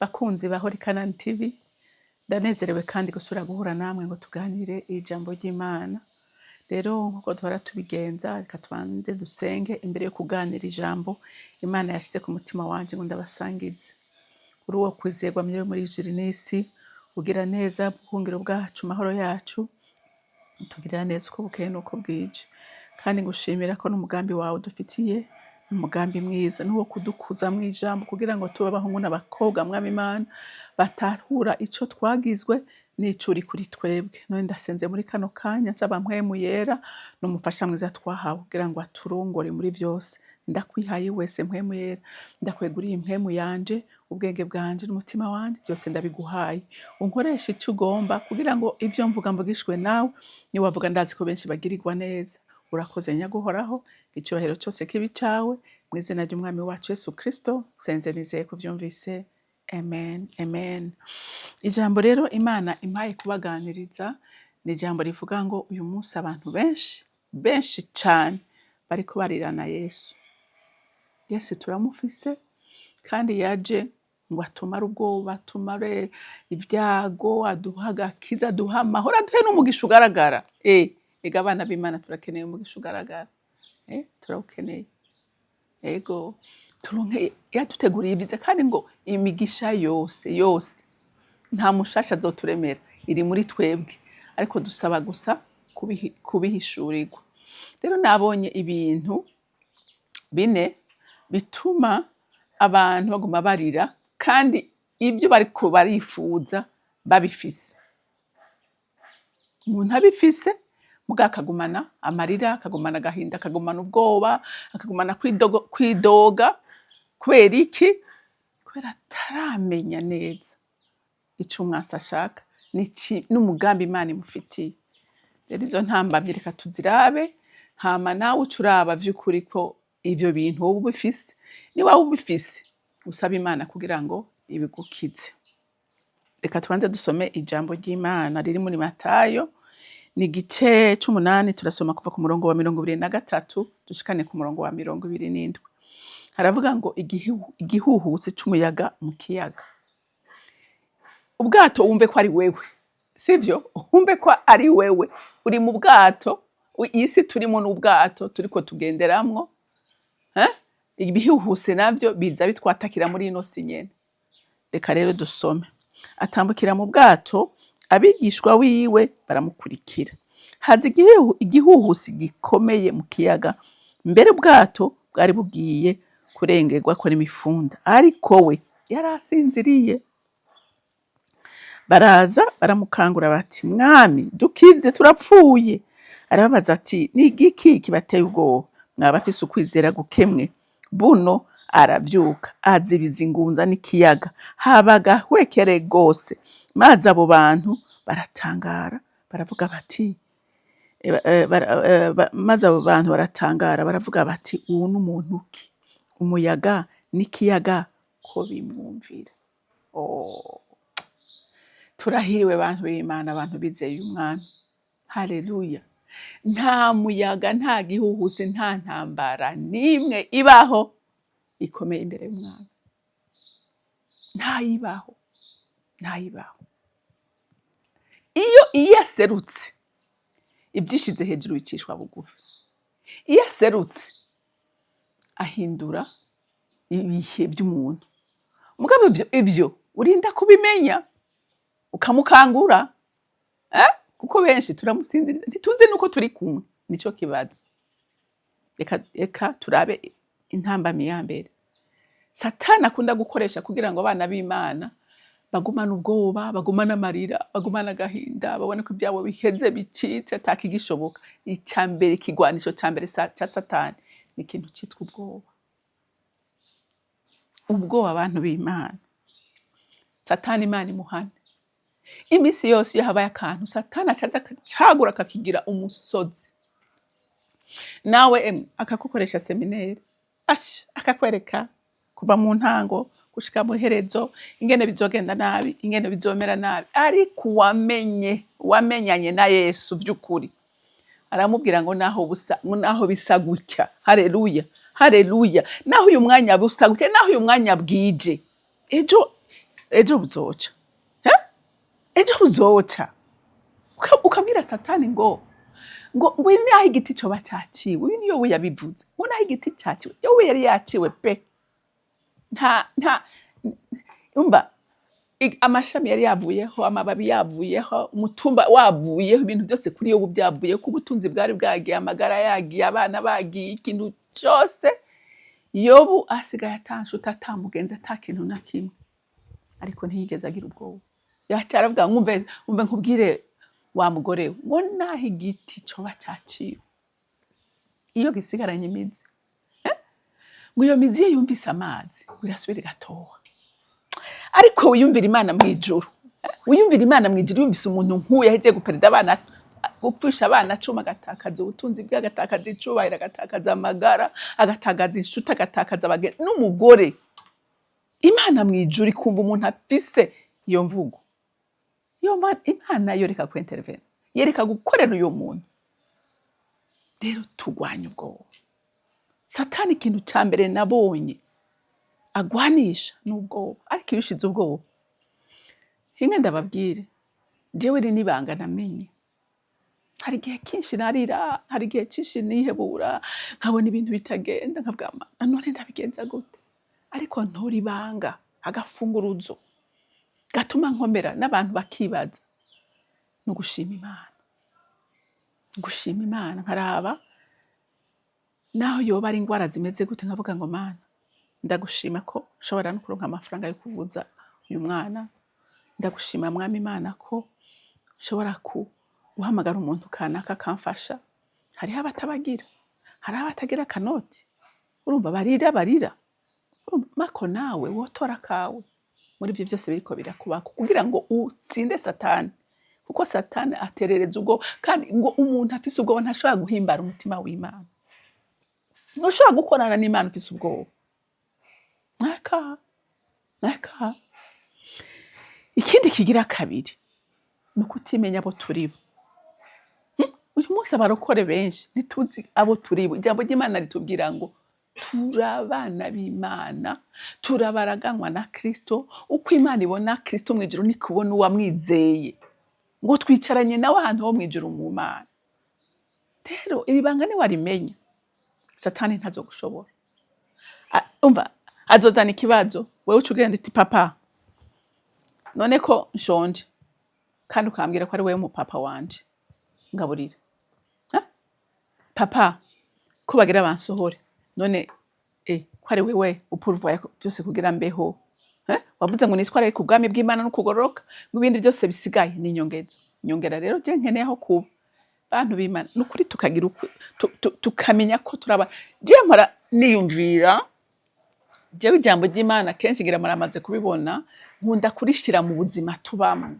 Bakunzi ba Holy Canaan TV, ndanezerewe kandi gusubira guhura namwe ngo tuganire ijambo ry'Imana. Rero nkuko duhora tubigenza, reka tubanze dusenge imbere yo kuganira ijambo Imana yashize ku mutima wanje ngo ndabasangize. Uri uwo kwizerwa mwiri muri ijuru n'isi, ugira neza, buhungiro bwacu, mahoro yacu, utugirira neza uko bukeye n'uko bwije. Kandi ngushimira ko n'umugambi wawe udufitiye ni umugambi mwiza, n'uwo kudukuza mw'ijambo kugira ngo tube abahungu n'abakobwa, Mwami Imana, batahura ico twagizwe n'ico uri kuri twebwe. None ndasenze muri kano kanya nsaba Mpwemu Yera n'umufasha mwiza twahawe kugira ngo aturongore muri vyose. Ndakwihaye wese, Mpwemu Yera, ndakweguriye impwemu yanje, ubwenge bwanje n'umutima wanje, byose ndabiguhaye. Unkoreshe ico ugomba kugira ngo ivyo mvuga mvugishwe nawe, niwavuga ndazi ko benshi bagirirwa neza. Urakoze nyaguhoraho, icyubahiro cyose kibe icawe, mu izina ry'Umwami wacu Yesu Kristo, senze nizeye kuvyumvise. Amen, amen. Ijambo rero Imana impaye kubaganiriza ni ijambo rivuga ngo uyu munsi abantu benshi, benshi cane, bariko barirana Yesu. Yesu turamufise, kandi yaje ngo atumare ubwoba, atumare ibyago, aduhe agakiza, aduhe amahoro, aduhe n'umugisha ugaragara. Ega abana b'Imana turakeneye umugisha ugaragara. Turawukeneye. Ego, turonke yaduteguriye ibyiza, kandi ngo imigisha yose yose nta mushasha azoturemera, iri muri twebwe, ariko dusaba gusa kubihishurirwa. Rero nabonye ibintu bine bituma abantu baguma barira kandi ibyo bariko barifuza babifise. Umuntu abifise mugabo akagumana amarira, akagumana agahinda, akagumana ubwoba, akagumana kwidoga. Kubera iki? Kubera ataramenya neza ico umwasi ashaka n'umugambi Imana imufitiye. Rero izo ntambamyi reka tuzirabe, hama nawe uce uraba vy'ukuri ko ivyo bintu wowe ubifise. Niba ubifise, usabe Imana kugira ngo ibigukize. Reka tubanze dusome ijambo ry'Imana riri muri Matayo, ni igice c'umunani, turasoma kuva ku murongo wa 23 dushikane ku murongo wa 27. Haravuga ngo igihuhusi c'umuyaga mu kiyaga. Ubwato, wumve ko ari wewe, sivyo? Wumve ko ari wewe uri mu bwato. Iyi si turimo n'ubwato turiko tugenderamwo, eh? Ibihuhuse navyo biza bitwatakira muri ino si nyene. Reka rero dusome. Atambukira mu bwato, abigishwa wiwe baramukurikira. Haza igihuhusi gikomeye mu kiyaga, mbere ubwato bwari bugiye kurengerwako n'imifunda, ariko we yari asinziriye. Baraza baramukangura bati: "Mwami, dukize, turapfuye." Arababaza ati: "Ni igiki kibateye ubwoba, mwaba afise ukwizera gukemwe?" Buno aravyuka, azibiza ingunza n'ikiyaga, haba agahwekere rwose. Maze abo bantu baratangara baravuga bati maze abo bantu baratangara baravuga bati: "Uwu ni umuntu ki, umuyaga n'ikiyaga ko bimwumvira?" Oh. Turahiriwe bantu b'Imana, abantu bizeye Umwami. Haleluya! Nta muyaga, nta gihuhusi, nta ntambara n'imwe ibaho ikomeye imbere y'Umwami. Ntayibaho, ntayibaho. Iyo aserutse, ibyishize hejuru bicishwa bugufi. Iyo aserutse ahindura ibihe by'umuntu. Mugabo ivyo urinda kubimenya ukamukangura, eh? Kuko benshi turamusinziriza, ntituzi nuko turi kumwe, nico kibazo. Reka turabe intambamyi ya mbere Satani akunda gukoresha kugira ngo abana b'Imana bagumane ubwoba, bagumane amarira, bagumane agahinda, babone ko ibyabo biheze, bicitse, atakigishoboka. Icya mbere, ikigwanisho cya mbere ca Satani ni ikintu citwa ubwoba. Ubwoba, abantu b'Imana, Satani Imana imuhane. Iminsi yose iyo habaye akantu, Satani acaza akacagura akakigira umusozi, nawe emwe akagukoresha séminaire, asha akakwereka kuva mu ntango gushika mu iherezo ingene bizogenda nabi, ingene bizomera nabi. Ariko uwamenye, uwamenyanye na Yesu vy'ukuri, aramubwira ngo naho busa, ngo naho bisa gutya, haleluya, haleluya, naho uyu mwanya busa gutya, naho uyu mwanya bwije, ejo Ejo buzoca. Ejo buzoca. Ukabwira Satani ngo naho igiti coba caciwe. Uyu niyo we yabivuze, ngo naho igiti caciwe. Yowe yari yaciwe pe, nta umva, amashami yari yavuyeho, amababi yavuyeho, umutumba wavuyeho, ibintu byose kuri yo byavuye ko ubutunzi bwari bwagiye, amagara yagiye, abana bagiye, ikintu cyose. Yobu asigaye atanshuti, atamugenzi, ata kintu na kimwe, ariko ntiyigeze agira ubwoba. Yaca aravuga ngo umve, umve nkubwire wa mugore we, ngo naho igiti coba caciwe, iyo gisigaranye imizi, ngo iyo mizi iyo yumvise amazi ngo irasubira igatoha. Ariko wiyumvira Imana mu ijuru, wiyumvira Imana mu ijuru yumvise umuntu nk'uyu yahejeje guperida abana, gupfusha abana 10, agatakaza ubutunzi bwe, agatakaza icubahiro, agatakaza amagara, agatakaza inshuti, agatakaza abagenzi n'umugore. Imana mu ijuru ikumva umuntu afise iyo mvugo, iyo Imana yoreka kwintervena, yereka gukorera uyo muntu. Rero tugwanye ubwoba. Satani, ikintu ca mbere nabonye agwanisha n'ubwoba. Ariko iyo ushize ubwoba hinge, ndababwire, jewe iri n'ibanga namenye. Hari igihe kenshi narira, hari igihe cyinshi nihebura, nkabona ibintu bitagenda, nkavuga: "Mana, none ndabigenza gute?" Ariko ntora ibanga, agafunguruzo gatuma nkomera n'abantu bakibaza, ni ugushima Imana. Gushima Imana, nkaraba naho yoba ari ingwara zimeze gute, nkavuga ngo: "Mana, ndagushima ko nshobora no kuronka amafaranga yo kuvuza uyu mwana. Ndagushima, Mwami Imana, ko nshobora guhamagara umuntu kanaka akamfasha." Hariho abatabagira, hariho abatagira akanoti, urumva barira barira. Urumva, mako nawe wotora akawe muri ivyo vyose biriko birakubako kugira ngo utsinde Satani, kuko Satani aterereza ubwoba, kandi ngo umuntu afise ubwoba ntashobora guhimbara umutima w'Imana. Ntushobora gukorana n'Imana ufise ubwoba. Naka naka. Ikindi kigira kabiri ni ukutimenya abo turi bo. Uyu munsi abarokore benshi ntituzi abo turi bo. Ijambo ry'Imana ritubwira ngo turi abana b'Imana, turabaraganwa na Kristo. Uko Imana ibona Kristo mu ijuru niko ibona uwamwizeye, ngo twicaranye nawe ahantu ho mu ijuru mu Mana. Rero iri banga niwarimenya, Satani ntazogushobora. Umva, azozana ikibazo, wewe uca ugenda uti: "Papa, none ko nshonje kandi ukambwira ko ari wewe mupapa wanje, ngaburira. Ha? Papa, ko bagira bansohore, none ko ari wewe upurvoya byose kugira mbeho, eh? Wavuze ngo nitware ku bwami bw'Imana no kugororoka, ngo ibindi byose bisigaye ni inyongezo, nyongera. Rero je nkeneye aho kuba." Bantu b'Imana, ni ukuri, tukagira tukamenya ko turaba. Je mpora niyumvira, jewe ijambo ry'Imana kenshi, ngira muramaze kubibona, nkunda kurishira mu buzima tubamwo.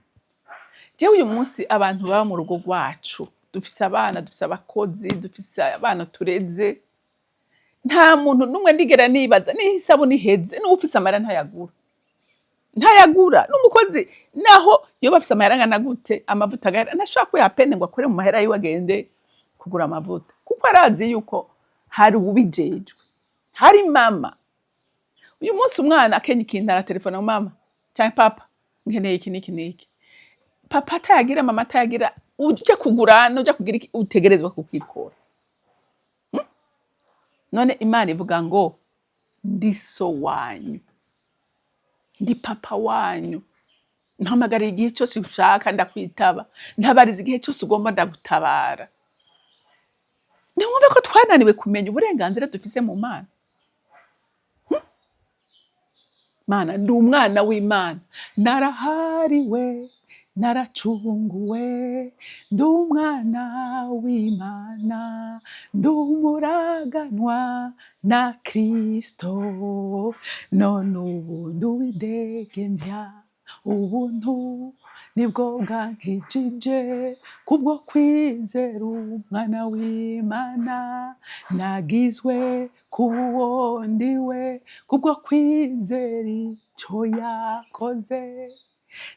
Jewe uyu munsi abantu baba mu rugo rwacu, dufise abana, dufise abakozi, dufise abana tureze, nta muntu n'umwe ndigera nibaza niho isabune iheze. N'uwufise amahera ntayagura, ntayagura. N'umukozi naho yoba afise amahera angana gute, amavuta agahera, ntashobora kwiha peine ngo akore mu mahera yiwe agende kugura amavuta, kuko arazi yuko hari uwubijejwe, hari mama. Uyu munsi umwana akenye ikintu, aratelefona: "Mama canke papa, nkeneye iki n'iki n'iki." Papa atayagira, mama atayagira, uja kugura nuja kugira iki, utegerezwa kukikora. None Imana ivuga ngo: "Ndi so wanyu, ndi papa wanyu, mpamagara igihe cyose ushaka ndakwitaba, ntabariza igihe cyose ugomba ndagutabara." Ntiwumve ko twananiwe kumenya uburenganzira dufise mu Mana. Mana, ndi umwana w'Imana, narahariwe, naracunguwe, ndi umwana w'Imana, ndi umuraganwa na Kristo, none ubu ndi uwidegembya. Ubuntu nibwo bwankijije, kubwo kwizera umwana w'Imana nagizwe kuwo ndiwe, kubwo kwizera ico yakoze.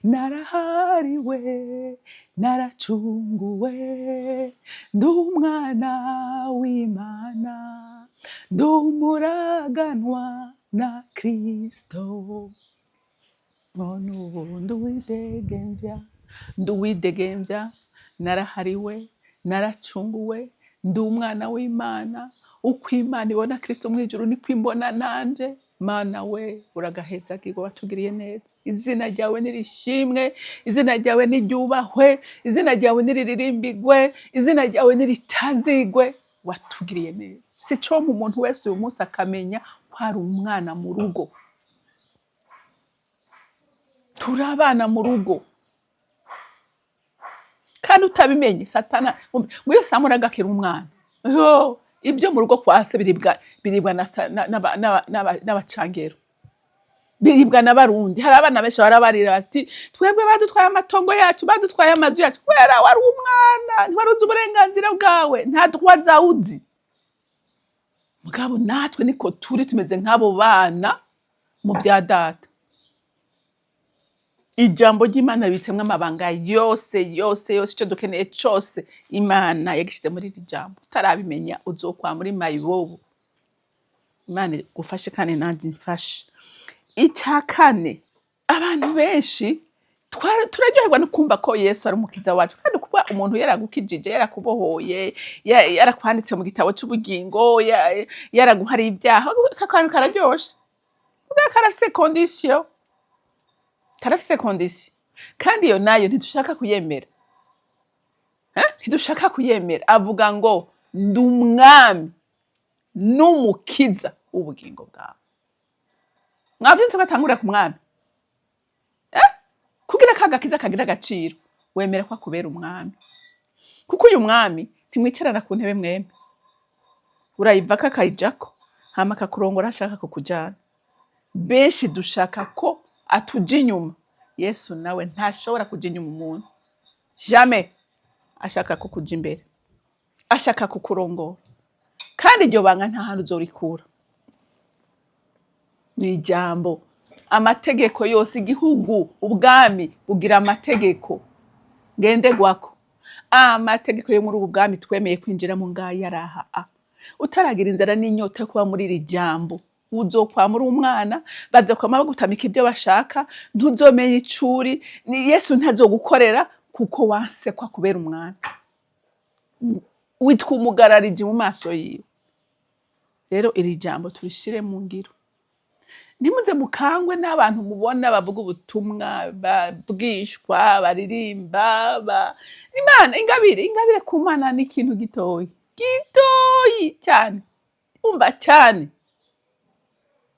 Narahariwe, naracunguwe, ndi umwana w'Imana, ndi umuraganwa na Kristo. None ubu nduwidegemvya, nduwidegemvya, narahariwe, naracunguwe, ndi umwana w'Imana. Uko Imana ibona Kristo mw'ijuru niko imbona nanje. Mana we, uragahezagirwa, watugiriye neza. Izina ryawe nirishimwe, izina ryawe niryubahwe, izina ryawe niriririmbigwe, izina ryawe niritazigwe. Watugiriye neza. Si co umuntu wese uyu munsi akamenya ko ari umwana mu rugo. Turi abana mu rugo, kandi utabimenye Satana ngo iyo samura agakira umwana. Yo, ibyo mu rugo kwa se biribwa na sa- na- n'aba- n'aba- n'aba- n'abacangero, biribwa n'Abarundi. Hari abana benshi barabarira bati: "Twebwe badutwaye amatongo yacu, badutwaye amazu yacu." Kubera wari umwana, ntiwari uzi uburenganzira bwawe, nta droit zawe uzi. Mugabo natwe niko turi, tumeze nk'abo bana mu bya data. Ijambo ry'Imana ribitsemwo amabanga yose yose yose. Icyo dukeneye cyose Imana yagishyize muri iri jambo. Utarabimenya uzokwa muri mayibobo. Imana igufashe kandi nanjye imfashe. Icya kane, abantu benshi turaryoherwa no kumva ko Yesu ari umukiza wacu, kandi kuba umuntu yaragukijije, yarakubohoye, yarakwanditse mu gitabo cy'ubugingo, yaraguhariye ibyaha, aka kantu kararyoshe. Mugabo karafise condition, karafise condition, kandi iyo nayo ntidushaka kuyemera. Eh? Ntidushaka kuyemera. Avuga ngo: "Ndi umwami n'umukiza w'ubugingo bwawe." Mwavyutse batangurira ku mwami, eh? Kugira ka gakiza kagira agaciro, wemera ko akubera umwami, kuko uyu mwami ntimwicarana ku ntebe mwemwe, urayivako akayijako, hama akakurongora ashaka kukujana. Benshi dushaka ko atuja inyuma. Yesu nawe ntashobora kuja inyuma umuntu, jamais. Ashaka kukuja imbere, ashaka kukurongora, kandi iryo banga nta hantu uzorikura, ni ijambo. Amategeko yose, igihugu, ubwami bugira amategeko ngenderwako. Amategeko yo muri ubu bwami twemeye kwinjiramo ngayo araha. A utaragira inzara n'inyota yo kuba muri iri jambo, uzokwama uri umwana, bazokwama bagutamika ibyo bashaka, ntuzomenya icuri ni Yesu ntazogukorera, kuko wansekwa kubera umwana, witwa umugarariji mu maso yiwe. Rero iri jambo turishire mu ngiro. Ntimuze mukangwe n'abantu mubona bavuga ubutumwa, babwishwa, baririmba Imana. Ingabire, ingabire ku Mana ni ikintu gitoyi, gitoyi cyane, umva cyane,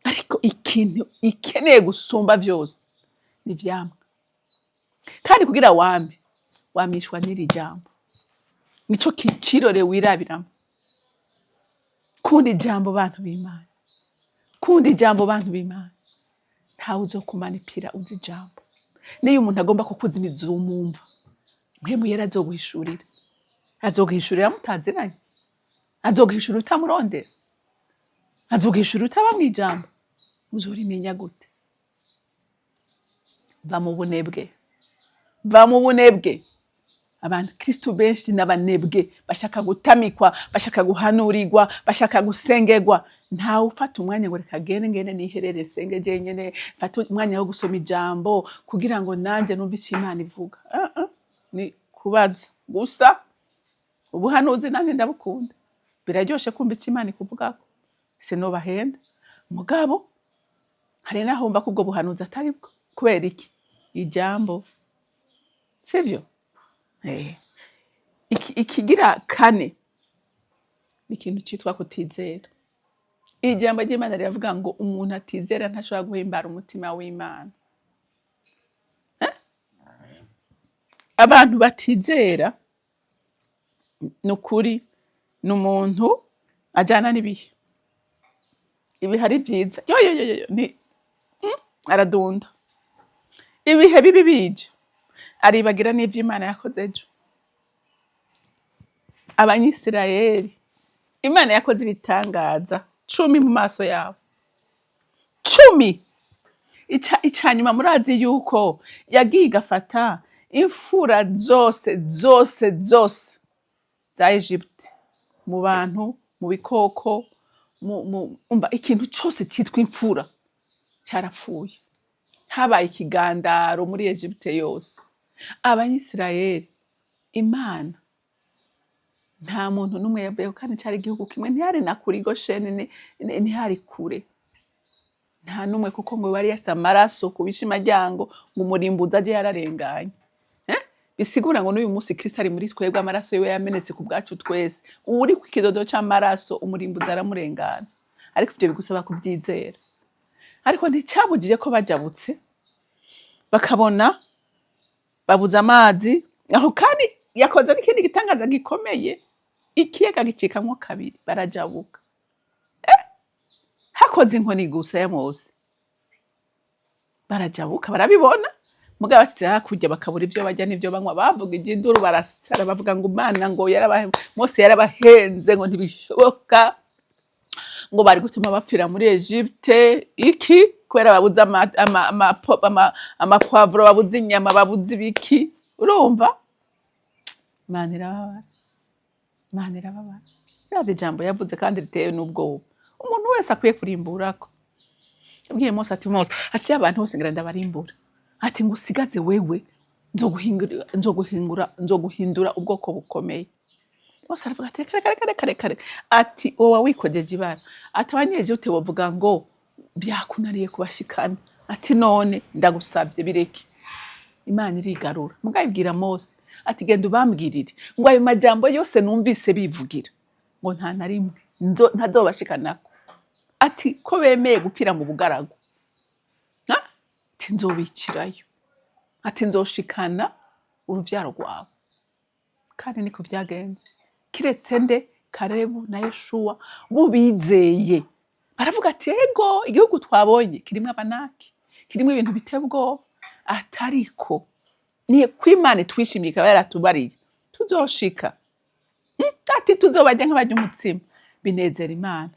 ariko ikintu ikeneye gusumba vyose ni ivyamwa. Kandi kugira wame, wamishwa n'iri jambo, nico kirore wirabiramo. Kunda ijambo, bantu b'Imana, kunda ijambo, bantu b'Imana. Ntawe uzokumanipira uzi ijambo. Niyo umuntu agomba kukuzimiza, umumva Mpwemu Yera azoguhishurira, azoguhishurira mutaziranye, azoguhishurira utamurondera, azoguhishurira utaba mw'ijambo. Uzorimenya gute? Va mu bunebwe, va mu bunebwe. Abantu Kristu benshi n'abanebwe, bashaka gutamikwa, bashaka guhanurirwa, bashaka gusengerwa. Ntawe ufata umwanya ngo: "Reka gende, ngende niherere, nsenge jenyene, mfate umwanya wo gusoma ijambo kugira ngo nanje numve ico Imana ivuga." Uh -uh. Ni kubaza gusa. Ubuhanuzi nanjye ndabukunda, biraryoshe kumva ico Imana ikuvugako, sinobahenda. Mugabo hari naho wumva ko ubwo buhanuzi atari bwo. Kubera iki? Ijambo sivyo. Ikigira kane ni ikintu citwa kutizera. Ijambo ry'Imana riravuga ngo umuntu atizera ntashobora guhimbara umutima w'Imana. Eh? Abantu batizera, ni ukuri, ni umuntu ajana n'ibihe. Ibihe ari vyiza, yo yo yo yo, ni aradunda. Ibihe bibi bije, aribagira n'ivyo Imana yakoze ejo. Abanyisirayeli, Imana yakoze ibitangaza 10 mu maso yabo, 10. Ica nyuma, murazi yuko yagiye igafata imfura zose zose zose za Egypte, mu bantu, mu bikoko, umva, ikintu cose citwa imfura cyarapfuye. Habaye ikigandaro muri Egypte yose. Abanyisirayeli, Imana nta muntu n'umwe yavuyeho, kandi cari igihugu kimwe, ntihari na kure i Gosheni, ntihari kure, nta n'umwe, kuko ngo bari yasa amaraso ku bishimaryango ngo umurimbuzi aje yararenganye. Bisigura ngo n'uyu munsi Kristo ari muri twebwe, amaraso yiwe yamenetse ku bwacu twese. Uri ku kidodo c'amaraso, umurimbuzi aramurengana, ariko ivyo bigusaba kuvyizera. Ariko nticyabujije ko bajabutse bakabona babuze amazi aho, kandi yakoze n'ikindi gitangaza gikomeye, ikiyaga gicikamwo kabiri, barajabuka. Hakoze inkoni gusa ya Mose, barajabuka, barabibona. Mugabo bashitse hakurya bakabura ivyo barya n'ivyo banywa, bavuga ivy'induru, barasara, bavuga ngo Imana ngo Mose yarabahenze, ngo ntibishoboka, ngo bari gutuma bapfira muri Egypte iki, kubera babuze amapoivron, babuze inyama, babuze ibiki. Urumva, Imana irababara, Imana irababara. Irazi ijambo yavuze kandi riteye n'ubwoba, umuntu wese akwiye kurimburako. Yabwiye Mose ati: "Mose," ati, "abantu bose ngira ndabarimbura," ati, "ngo usigaze wewe, nzoguhingura, nzoguhingura, nzoguhindura ubwoko bukomeye." Mose aravuga ati: "Reka, reka, reka, reka, reka." Ati: "Wowe wikojeje ibara." Ati: "Abanyegiputa bavuga ngo byakunaniye kubashikana." Ati: "None ndagusavye bireke." Imana irigarura, mugabo ibwira Mose ati: "Genda ubambwirire ngo ayo majambo yose numvise bivugira, ngo nta na rimwe ntazobashikanako." Ati: "Ko bemeye gupfira mu bugaragu, ha? Ati: "Nzobicirayo." Ati: "Nzoshikana uruvyaro rwawe." Kandi niko vyagenze, kiretse nde? Karebu na Yoshuwa, bo bizeye, baravuga ati: "Ego, igihugu twabonye kirimwo Abanaki, kirimwo ibintu biteye ubwoba, atariko ni ko Imana itwishimiye ikaba yaratubariye tuzoshika." Ati: "Tuzobarya nk'abarya umutsima." Binezera Imana.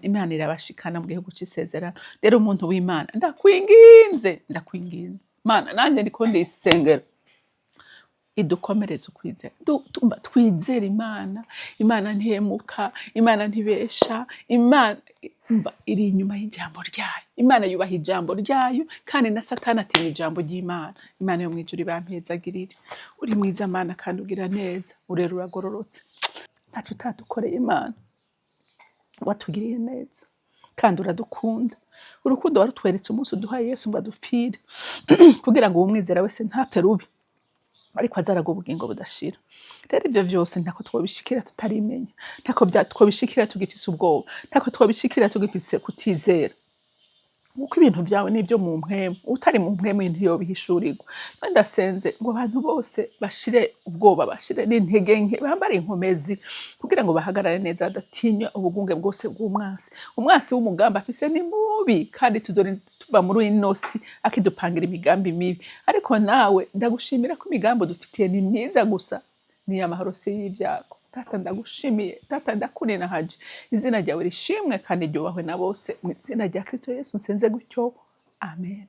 Imana irabashikana mu gihugu c'isezerano. Rero umuntu w'Imana, ndakwinginze, ndakwinginze, Mana nanjye ndiko ndisengera, idukomereze ukwizera. Twizere Imana. Imana ntihemuka, Imana ntibesha, Imana mba iri inyuma y'ijambo ryayo. Imana yubaha ijambo ryayo, kandi na Satani atinya ijambo ry'Imana. Imana yo mw'ijuru ibampezagirire. Uri mwiza Mana, kandi ugira neza, urera, uragororotse, ntaco utadukoreye. Imana, watugiriye neza kandi uradukunda. Urukundo warutweretse umunsi uduha Yesu ngo adupfire, kugira ngo uwumwizera wese ntapfe rubi, ariko azaraga ubugingo budashira. Rero ivyo vyose ntako twobishikira tutarimenya, ntako twobishikira tugifise ubwoba, ntako twobishikira tugifise kutizera, kuko ibintu vyawe n'ibyo mu mpwemu. Utari mu mpwemu ntiyobihishurirwa. Kandi ndasenze ngo abantu bose bashire ubwoba, bashire n'intege nke, bambare inkomezi kugira ngo bahagarare neza, badatinya ubugunge bwose bw'umwasi. Umwasi w'umugambi afise ni mubi, kandi tuzorinda tuva muri ino si akidupangira imigambi mibi. Ariko nawe ndagushimira ko imigambi udufitiye ni myiza gusa, ni amahoro, si y'ibyago. Tata, ndagushimiye. Tata, ndakuninahaje. Izina ryawe rishimwe kandi ryubahwe na bose. Mu izina rya Kristo Yesu nsenze gutyo, amen.